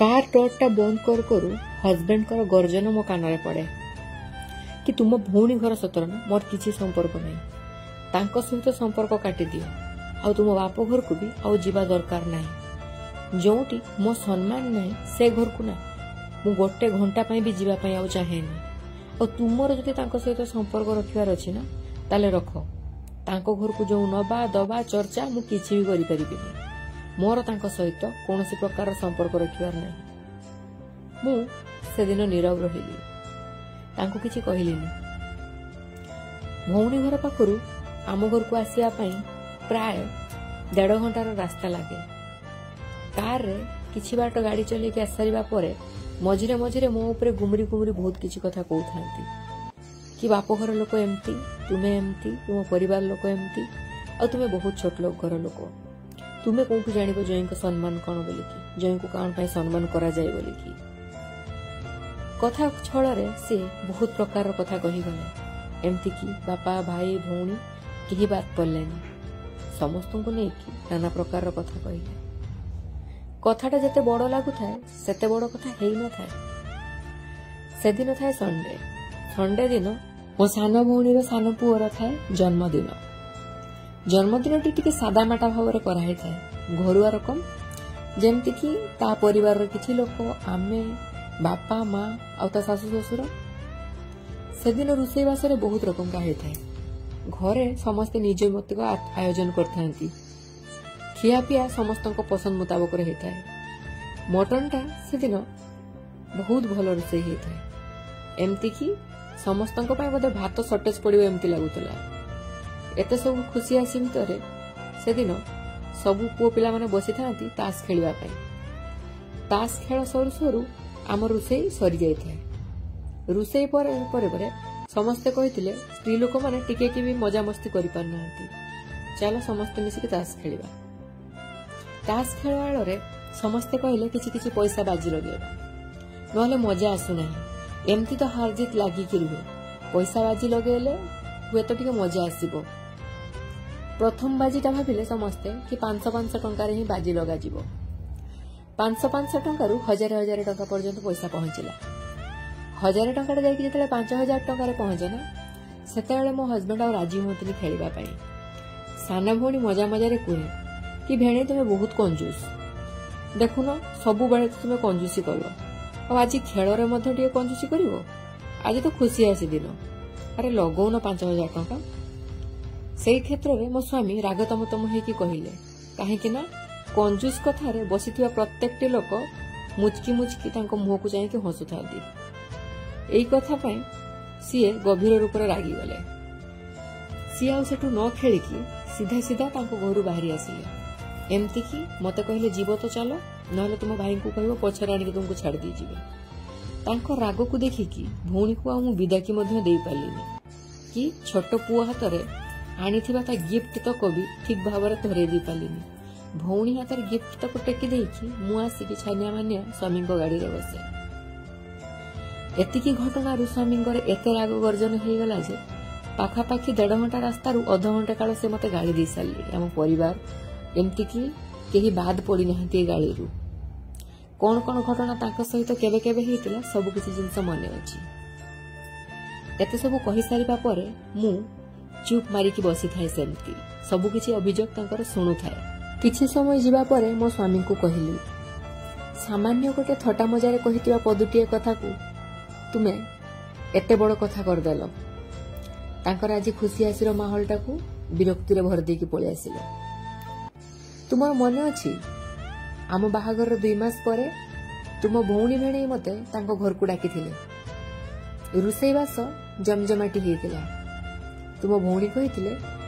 Car ଡୋରଟା ବନ୍ଦ କରୁ କରୁ ହଜବେଣ୍ଡଙ୍କର ଗର୍ଜନ ମୋ କାନରେ ପଡ଼େ କି ତୁମ ଭଉଣୀ ଘର ସତରେ ନା ମୋର କିଛି ସମ୍ପର୍କ ନାହିଁ, ତାଙ୍କ ସହିତ ସମ୍ପର୍କ କାଟିଦିଅ, ଆଉ ତୁମ ବାପ ଘରକୁ ବି ଆଉ ଯିବା ଦରକାର ନାହିଁ। ଯେଉଁଠି ମୋ ସମ୍ମାନ ନାହିଁ ସେ ଘରକୁ ନା ମୁଁ ଗୋଟେ ଘଣ୍ଟା ପାଇଁ ବି ଯିବା ପାଇଁ ଆଉ ଚାହେଁନି। ଆଉ ତୁମର ଯଦି ତାଙ୍କ ସହିତ ସମ୍ପର୍କ ରଖିବାର ଅଛି ନା ତାହେଲେ ରଖ, ତାଙ୍କ ଘରକୁ ଯେଉଁ ନବା ଦବା ଚର୍ଚ୍ଚା ମୁଁ କିଛି ବି କରିପାରିବିନି। ମୋର ତାଙ୍କ ସହିତ କୌଣସି ପ୍ରକାରର ସମ୍ପର୍କ ରଖିବାର ନାହିଁ। ମୁଁ ସେଦିନ ନୀରବ ରହିଲି, ତାଙ୍କୁ କିଛି କହିଲିନି। ଭଉଣୀ ଘର ପାଖରୁ ଆମ ଘରକୁ ଆସିବା ପାଇଁ ପ୍ରାୟ 1.5 ଘଣ୍ଟାର ରାସ୍ତା ଲାଗେ। କାରରେ କିଛି ବାଟ ଗାଡ଼ି ଚଲେଇକି ଆସିସାରିବା ପରେ ମଝିରେ ମଝିରେ ମୋ ଉପରେ ଗୁମୁରି ଗୁମୁରି ବହୁତ କିଛି କଥା କହୁଥାନ୍ତି କି ବାପଘର ଲୋକ ଏମିତି, ତୁମେ ଏମିତି, ତୁମ ପରିବାର ଲୋକ ଏମିତି, ଆଉ ତୁମେ ବହୁତ ଛୋଟ ଲୋକ ଘର ଲୋକ, ତୁମେ କୋଉଠୁ ଜାଣିବ ଜୟଙ୍କ ସମ୍ମାନ କ'ଣ ବୋଲିକି, ଜୟଙ୍କୁ କ'ଣ ପାଇଁ ସମ୍ମାନ କରାଯାଏ ବୋଲିକି। କଥା ଛଳରେ ସିଏ ବହୁତ ପ୍ରକାରର କଥା କହିଗଲେ। ଏମିତିକି ବାପା, ଭାଇ, ଭଉଣୀ କେହି ବାଦ ପଡ଼ିଲେନି, ସମସ୍ତଙ୍କୁ ନେଇକି ନାନା ପ୍ରକାରର କଥା କହିଲେ। କଥାଟା ଯେତେ ବଡ଼ ଲାଗୁଥାଏ ସେତେ ବଡ଼ କଥା ହେଇନଥାଏ। ସେଦିନ ଥାଏ ସଣ୍ଡେ। ସଣ୍ଡେ ଦିନ ମୋ ସାନ ଭଉଣୀର ସାନ ପୁଅର ଥାଏ ଜନ୍ମଦିନ। ଜନ୍ମଦିନଟି ଟିକେ ସାଦାମାଟା ଭାବରେ କରାହେଇଥାଏ, ଘରୁଆ ରକମ, ଯେମିତିକି ତା ପରିବାରର କିଛି ଲୋକ, ଆମେ, ବାପା, ମା ଆଉ ତା ଶାଶୁ ଶ୍ୱଶୁର। ସେଦିନ ରୋଷେଇବାସରେ ବହୁତ ରକମକା ହେଇଥାଏ। ଘରେ ସମସ୍ତେ ନିଜ ମତକ ଆୟୋଜନ କରିଥାନ୍ତି। ଖିଆପିଆ ସମସ୍ତଙ୍କ ପସନ୍ଦ ମୁତାବକରେ ହେଇଥାଏ। ମଟନଟା ସେଦିନ ବହୁତ ଭଲ ରୋଷେଇ ହେଇଥାଏ, ଏମିତିକି ସମସ୍ତଙ୍କ ପାଇଁ ବୋଧେ ଭାତ ସର୍ଟେଜ ପଡ଼ିବ ଏମିତି ଲାଗୁଥିଲା। ଏତେ ସବୁ ଖୁସି ଆସି ଭିତରେ ସେଦିନ ସବୁ ପୁଅ ପିଲାମାନେ ବସିଥାନ୍ତି ତାସ ଖେଳିବା ପାଇଁ। ତାସ ଖେଳ ସରୁ ସରୁ ଆମ ରୋଷେଇ ସରିଯାଇଥାଏ। ରୋଷେଇ ପରେ ପରେ ପରେ ସମସ୍ତେ କହିଥିଲେ ସ୍ତ୍ରୀ ଲୋକମାନେ ଟିକେ କି ବି ମଜାମସ୍ତି କରିପାରୁନାହାନ୍ତି, ଚାଲ ସମସ୍ତେ ମିଶିକି ତାସ ଖେଳିବା। ତାସ ଖେଳ ଆଳରେ ସମସ୍ତେ କହିଲେ କିଛି କିଛି ପଇସା ବାଜି ଲଗେଇବା, ନହେଲେ ମଜା ଆସୁନାହିଁ, ଏମିତି ତ ହାର ଜିତ ଲାଗିକି ରୁହେ, ପଇସା ବାଜି ଲଗେଇଲେ ହୁଏତ ଟିକେ ମଜା ଆସିବ। ପ୍ରଥମ ବାଜିଟା ଭାବିଲେ ସମସ୍ତେ କି 500 ଟଙ୍କାରେ ହିଁ ବାଜି ଲଗାଯିବ। 500 ଟଙ୍କାରୁ 1000 ଟଙ୍କା ପର୍ଯ୍ୟନ୍ତ ପଇସା ପହଞ୍ଚିଲା। 1000 ଟଙ୍କାଟା ଯାଇକି ଯେତେବେଳେ 5000 ଟଙ୍କାରେ ପହଞ୍ଚେ ନା, ସେତେବେଳେ ମୋ ହଜବେଣ୍ଡ ଆଉ ରାଜି ହୁଅନ୍ତିନି ଖେଳିବା ପାଇଁ। ସାନ ଭଉଣୀ ମଜା ମଜାରେ କୁହେ କି ଭେଣେଇ ତୁମେ ବହୁତ କଞ୍ଜୁସ, ଦେଖୁନ ସବୁବେଳେ ତୁମେ କଞ୍ଜୁସି କଲ, ଆଉ ଆଜି ଖେଳରେ ମଧ୍ୟ ଟିକେ କଞ୍ଜୁସି କରିବ, ଆଜି ତ ଖୁସି ଆସି ଦିନ, ଆରେ ଲଗଉନ 5000 ଟଙ୍କା। ସେଇ କ୍ଷେତ୍ରରେ ମୋ ସ୍ୱାମୀ ରାଗ ତମ ତମ ହେଇକି କହିଲେ, କାହିଁକି ନା କଞ୍ଜୁସ କଥାରେ ବସିଥିବା ପ୍ରତ୍ୟେକଟି ଲୋକ ମୁଚକି ମୁଚକି ତାଙ୍କ ମୁହଁକୁ ଚାହିଁକି ହସୁଥାନ୍ତି। ଏଇ କଥା ପାଇଁ ସିଏ ଗଭୀର ରୂପରେ ରାଗିଗଲେ। ସିଏ ଆଉ ସେଠୁ ନ ଖେଳିକି ସିଧା ସିଧା ତାଙ୍କ ଘରୁ ବାହାରି ଆସିଲେ। ଏମିତିକି ମତେ କହିଲେ ଯିବ ତ ଚାଲ, ନହେଲେ ତୁମ ଭାଇଙ୍କୁ କହିବ ପଛରେ ଆଣିକି ତୁମକୁ ଛାଡ଼ି ଦେଇଯିବେ। ତାଙ୍କ ରାଗକୁ ଦେଖିକି ଭଉଣୀକୁ ଆଉ ମୁଁ ବିଦାକି ମଧ୍ୟ ଦେଇପାରିଲିନି କି ଛୋଟ ପୁଅ ହାତରେ ଆଣିଥିବା ତା ଗିଫ୍ଟ ତକ ବି ଠିକ ଭାବରେ ଧରେଇ ଦେଇପାରିଲିନି। ଭଉଣୀ ହାତରେ ଗିଫ୍ଟ ତକ ଟେକି ଦେଇକି ମୁଁ ଆସିକି ଛାନିଆ ମାନିଆ ସ୍ୱାମୀଙ୍କ ଗାଡ଼ିରେ ବସେ। ଏତିକି ଘଟଣାରୁ ସ୍ୱାମୀଙ୍କର ଏତେ ରାଗ ଗର୍ଜନ ହେଇଗଲା ଯେ ପାଖାପାଖି 1.5 ଘଣ୍ଟା ରାସ୍ତାରୁ ଅଧଘଣ୍ଟା କାଳ ସେ ମତେ ଗାଳି ଦେଇ ସାରିଲେଣି। ଆମ ପରିବାର ଏମିତିକି କେହି ବାଦ ପଡ଼ିନାହାନ୍ତି ଏ ଗାଳିରୁ। କଣ କଣ ଘଟଣା ତାଙ୍କ ସହିତ କେବେ କେବେ ହେଇଥିଲା ସବୁ କିଛି ଜିନିଷ ମନେ ଅଛି। ଏତେ ସବୁ କହିସାରିବା ପରେ ମୁଁ ଚୁପ୍ ମାରିକି ବସିଥାଏ, ସେମିତି ସବୁ କିଛି ଅଭିଯୋଗ ତାଙ୍କର ଶୁଣୁଥାଏ। କିଛି ସମୟ ଯିବା ପରେ ମୋ ସ୍ୱାମୀଙ୍କୁ କହିଲି, ସାମାନ୍ୟ ଗୋଟେ ଥଟା ମଜାରେ କହିଥିବା ପଦୁଟିଏ କଥାକୁ ତୁମେ ଏତେ ବଡ଼ କଥା କରିଦେଲ। ତାଙ୍କର ଆଜି ଖୁସି ଆସିର ମାହୋଲଟାକୁ ବିରକ୍ତିରେ ଭରି ଦେଇକି ପଳେଇ ଆସିଲ। ତୁମର ମନେ ଅଛି ଆମ ବାହାଘରର 2 ମାସ ପରେ ତୁମ ଭଉଣୀ ଭେଣେଇ ମତେ ତାଙ୍କ ଘରକୁ ଡାକିଥିଲେ। ରୋଷେଇବାସ ଜମଜମାଟି ହେଇଥିଲା। ତୁମ ଭଉଣୀ କହିଥିଲେ,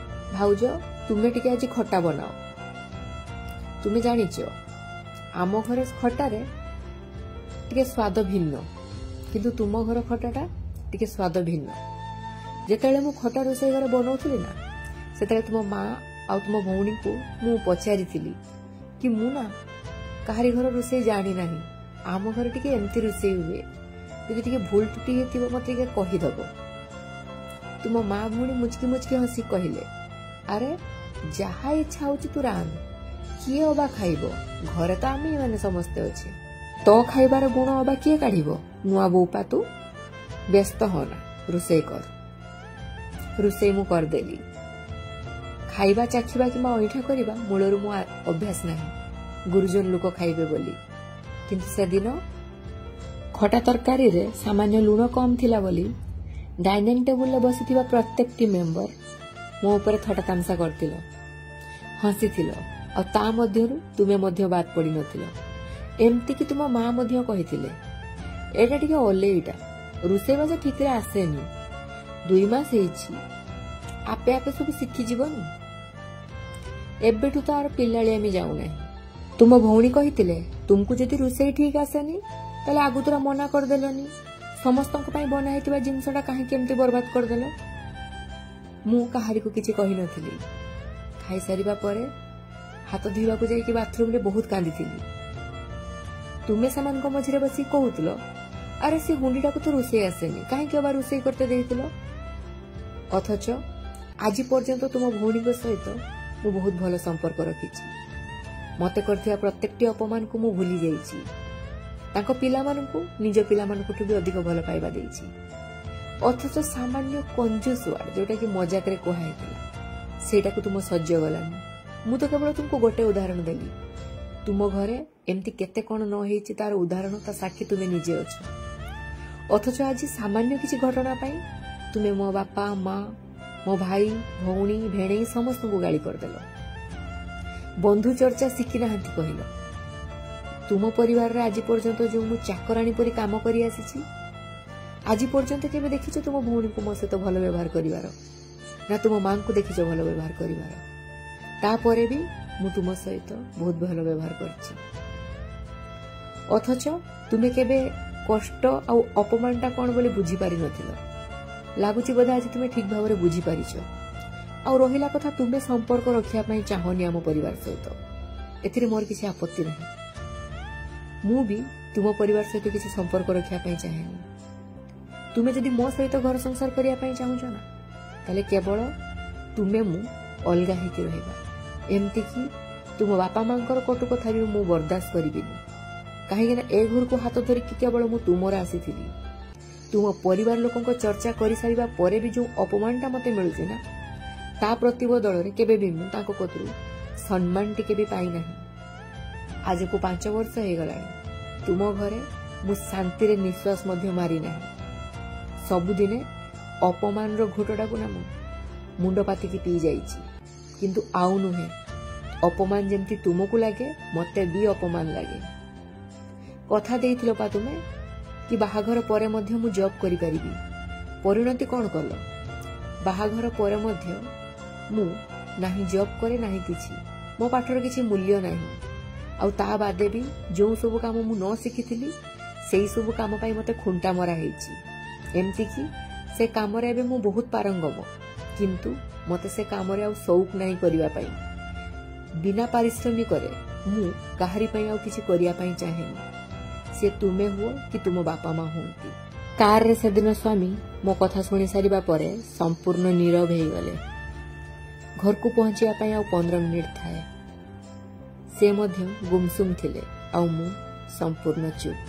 ଭାଉଜ ତୁମେ ଟିକେ ଆଜି ଖଟା ବନାଅ। ତୁମେ ଜାଣିଛ ଆମ ଘରେ ଖଟାରେ ଟିକେ ସ୍ୱାଦ ଭିନ୍ନ, କିନ୍ତୁ ତୁମ ଘର ଖଟାଟା ଟିକେ ସ୍ୱାଦ ଭିନ୍ନ। ଯେତେବେଳେ ମୁଁ ଖଟା ରୋଷେଇ ଘରେ ବନଉଥିଲି ନା, ସେତେବେଳେ ତୁମ ମା ଆଉ ତୁମ ଭଉଣୀଙ୍କୁ ମୁଁ ପଚାରିଥିଲି କି ମୁଁ ନା କାହାରି ଘର ରୋଷେଇ ଜାଣିନାହିଁ, ଆମ ଘରେ ଟିକେ ଏମିତି ରୋଷେଇ ହୁଏ, ଯଦି ଟିକେ ଭୁଲ ତ୍ରୁଟି ହେଇଥିବ ମତେ ଟିକେ କହିଦବ। ତୁମ ମା ଭଉଣୀ ମୁଚକି ମୁଚକି ହସି କହିଲେ, ଆରେ ଯାହା ଇଚ୍ଛା ହଉଛି ତୁ ରାନ୍ଧ, କିଏ ଅବା ଖାଇବ, ଘରେ ତ ଆମେ ମାନେ ସମସ୍ତେ ଅଛେ। ତ ଖାଇବାର ଗୁଣ ଅବା କିଏ କାଢ଼ିବ? ନୂଆ ବୋଉପା ତୁ, ବ୍ୟସ୍ତ ହନା, ରୋଷେଇ କର। ରୋଷେଇ ମୁଁ କରିଦେଲି। ଖାଇବା ଚାଖିବା କିମ୍ବା ଅଇଁଠା କରିବା ମୂଳରୁ ମୋ ଅଭ୍ୟାସ ନାହିଁ, ଗୁରୁଜନ ଲୋକ ଖାଇବେ ବୋଲି। କିନ୍ତୁ ସେଦିନ ଖଟା ତରକାରୀରେ ସାମାନ୍ୟ ଲୁଣ କମ୍ ଥିଲା ବୋଲି ଡାଇନିଂ ଟେବୁଲରେ ବସିଥିବା ପ୍ରତ୍ୟେକଟି ମେମ୍ବର ମୋ ଉପରେ ଥଟା ତାମସା କରିଥିଲ, ହସିଥିଲ, ଆଉ ତା ମଧ୍ୟରୁ ତୁମେ ମଧ୍ୟ ବାଦ ପଡ଼ିନଥିଲ। ଏମିତିକି ତୁମ ମା ମଧ୍ୟ କହିଥିଲେ, ଏଇଟା ଟିକେ ଅଲେଇଟା, ରୋଷେଇବାସ ଠିକରେ ଆସେନି, 2 ମାସ ହେଇଛି, ଆପେ ଆପେ ସବୁ ଶିଖିଯିବନି, ଏବେଠୁ ତ ଆର ପିଲାଳିଆମି ଯାଉନାହିଁ। ତୁମ ଭଉଣୀ କହିଥିଲେ, ତୁମକୁ ଯଦି ରୋଷେଇ ଠିକ ଆସେନି ତାହେଲେ ଆଗତୁରା ମନା କରିଦେଲନି, ସମସ୍ତଙ୍କ ପାଇଁ ବନା ହେଇଥିବା ଜିନିଷଟା କାହିଁକି ଏମିତି ବର୍ବାଦ କରିଦେଲ? ମୁଁ କାହାରିକୁ କିଛି କହିନଥିଲି। ଖାଇସାରିବା ପରେ ହାତ ଧୋଇବାକୁ ଯାଇକି ବାଥରୁମରେ ବହୁତ କାନ୍ଦିଥିଲି। ତୁମେ ସେମାନଙ୍କ ମଝିରେ ବସିକି କହୁଥିଲ, ଆରେ ସେ ହୁଣ୍ଡିଟାକୁ ତ ରୋଷେଇ ଆସେନି, କାହିଁକି ଅବା ରୋଷେଇ କରତେ ଦେଇଥିଲ? ଅଥଚ ଆଜି ପର୍ଯ୍ୟନ୍ତ ତୁମ ଭଉଣୀଙ୍କ ସହିତ ମୁଁ ବହୁତ ଭଲ ସମ୍ପର୍କ ରଖିଛି। ମତେ କରିଥିବା ପ୍ରତ୍ୟେକଟି ଅପମାନକୁ ମୁଁ ଭୁଲି ଯାଇଛି। ତାଙ୍କ ପିଲାମାନଙ୍କୁ ନିଜ ପିଲାମାନଙ୍କଠୁ ବି ଅଧିକ ଭଲ ପାଇବା ଦେଇଛି। ଅଥଚ ସାମାନ୍ୟ କଞ୍ଜୁସ ୱାର୍ଡ ଯୋଉଟାକି ମଜାକରେ କୁହା ହେଇଥିଲା, ସେଇଟାକୁ ତୁମ ସହ୍ୟ ଗଲାନି। ମୁଁ ତ କେବଳ ତୁମକୁ ଗୋଟେ ଉଦାହରଣ ଦେଲି। ତୁମ ଘରେ ଏମିତି କେତେ କଣ ନ ହେଇଛି ତାର ଉଦାହରଣ, ତା ସାକ୍ଷୀ ତୁମେ ନିଜେ ଅଛ। ଅଥଚ ଆଜି ସାମାନ୍ୟ କିଛି ଘଟଣା ପାଇଁ ତୁମେ ମୋ ବାପା, ମା, ମୋ ଭାଇ, ଭଉଣୀ, ଭେଣେଇ ସମସ୍ତଙ୍କୁ ଗାଳି କରିଦେଲ। ବନ୍ଧୁ ଚର୍ଚ୍ଚା ଶିଖିନାହାନ୍ତି କହିଲ। ତୁମ ପରିବାରରେ ଆଜି ପର୍ଯ୍ୟନ୍ତ ଯେଉଁ ମୁଁ ଚାକରାଣୀ ପରି କାମ କରି ଆସିଛି, ଆଜି ପର୍ଯ୍ୟନ୍ତ କେବେ ଦେଖିଛ ତୁମ ଭଉଣୀକୁ ମୋ ସହିତ ଭଲ ବ୍ୟବହାର କରିବାର, ନା ତୁମ ମାଙ୍କୁ ଦେଖିଛ ଭଲ ବ୍ୟବହାର କରିବାର? ତାପରେ ବି ମୁଁ ତୁମ ସହିତ ବହୁତ ଭଲ ବ୍ୟବହାର କରିଛି। ଅଥଚ ତୁମେ କେବେ କଷ୍ଟ ଆଉ ଅପମାନଟା କଣ ବୋଲି ବୁଝିପାରିନଥିଲ। ଲାଗୁଛି ବୋଧେ ଆଜି ତୁମେ ଠିକ ଭାବରେ ବୁଝିପାରିଛ। ଆଉ ରହିଲା କଥା, ତୁମେ ସମ୍ପର୍କ ରଖିବା ପାଇଁ ଚାହଁନି ଆମ ପରିବାର ସହିତ, ଏଥିରେ ମୋର କିଛି ଆପତ୍ତି ନାହିଁ। ମୁଁ ବି ତୁମ ପରିବାର ସହିତ କିଛି ସମ୍ପର୍କ ରଖିବା ପାଇଁ ଚାହେଁନି। ତୁମେ ଯଦି ମୋ ସହିତ ଘର ସଂସାର କରିବା ପାଇଁ ଚାହୁଁଛ ନା, ତାହେଲେ କେବଳ ତୁମେ ମୁଁ ଅଲଗା ହେଇକି ରହିବା। ଏମିତିକି ତୁମ ବାପା ମାଙ୍କର କଟୁ କଥା ବି ମୁଁ ବରଦାସ୍ତ କରିବିନି। କାହିଁକିନା ଏ ଘରକୁ ହାତ ଧରିକି କେବଳ ମୁଁ ତୁମର ଆସିଥିଲି। ତୁମ ପରିବାର ଲୋକଙ୍କ ଚର୍ଚ୍ଚା କରିସାରିବା ପରେ ବି ଯେଉଁ ଅପମାନଟା ମତେ ମିଳୁଛି ନା, ତା ପ୍ରତିବଦଳରେ କେବେ ବି ମୁଁ ତାଙ୍କ କତିରୁ ସମ୍ମାନ ଟିକେ ବି ପାଇନାହିଁ। ଆଜକୁ 5 ବର୍ଷ ହେଇଗଲାଣି, ତୁମ ଘରେ ମୁଁ ଶାନ୍ତିରେ ନିଶ୍ୱାସ ମଧ୍ୟ ମାରିନାହିଁ। ସବୁଦିନେ ଅପମାନର ଘୋଟଟାକୁ ନା ମୁଁ ମୁଣ୍ଡ ପାତିକି ପିଇ ଯାଇଛି। କିନ୍ତୁ ଆଉ ନୁହେଁ। ଅପମାନ ଯେମିତି ତୁମକୁ ଲାଗେ, ମତେ ବି ଅପମାନ ଲାଗେ। କଥା ଦେଇଥିଲ ପା ତୁମେ କି ବାହାଘର ପରେ ମଧ୍ୟ ମୁଁ ଜବ୍ କରିପାରିବି। ପରିଣତି କଣ କଲ? ବାହାଘର ପରେ ମଧ୍ୟ ମୁଁ ନାହିଁ ଜବ୍ କରେ, ନାହିଁ କିଛି। ମୋ ପାଠର କିଛି ମୂଲ୍ୟ ନାହିଁ। ଆଉ ତା ବାଦେ ବି ଯେଉଁ ସବୁ କାମ ମୁଁ ନ ଶିଖିଥିଲି, ସେଇ ସବୁ କାମ ପାଇଁ ମତେ ଖୁଣ୍ଟା ମରା ହେଇଛି। ଏମିତିକି ସେ କାମରେ ଏବେ ମୁଁ ବହୁତ ପାରଙ୍ଗମ, କିନ୍ତୁ ମତେ ସେ କାମରେ ଆଉ ସଉକ ନାହିଁ କରିବା ପାଇଁ। ବିନା ପାରିଶ୍ରମିକରେ ମୁଁ କାହାରି ପାଇଁ ଆଉ କିଛି କରିବା ପାଇଁ ଚାହେଁନି, ସେ ତୁମେ ହୁଅ କି ତୁମ ବାପା ମା ହୁଅନ୍ତି। କାରରେ ସେଦିନ ସ୍ୱାମୀ ମୋ କଥା ଶୁଣି ସାରିବା ପରେ ସମ୍ପୂର୍ଣ୍ଣ ନୀରବ ହେଇଗଲେ। ଘରକୁ ପହଞ୍ଚିବା ପାଇଁ ଆଉ 15 ମିନିଟ୍ ଥାଏ। ସେ ମଧ୍ୟ ଗୁମସୁମ ଥିଲେ ଆଉ ମୁଁ ସମ୍ପୂର୍ଣ୍ଣ ଚୁପ୍।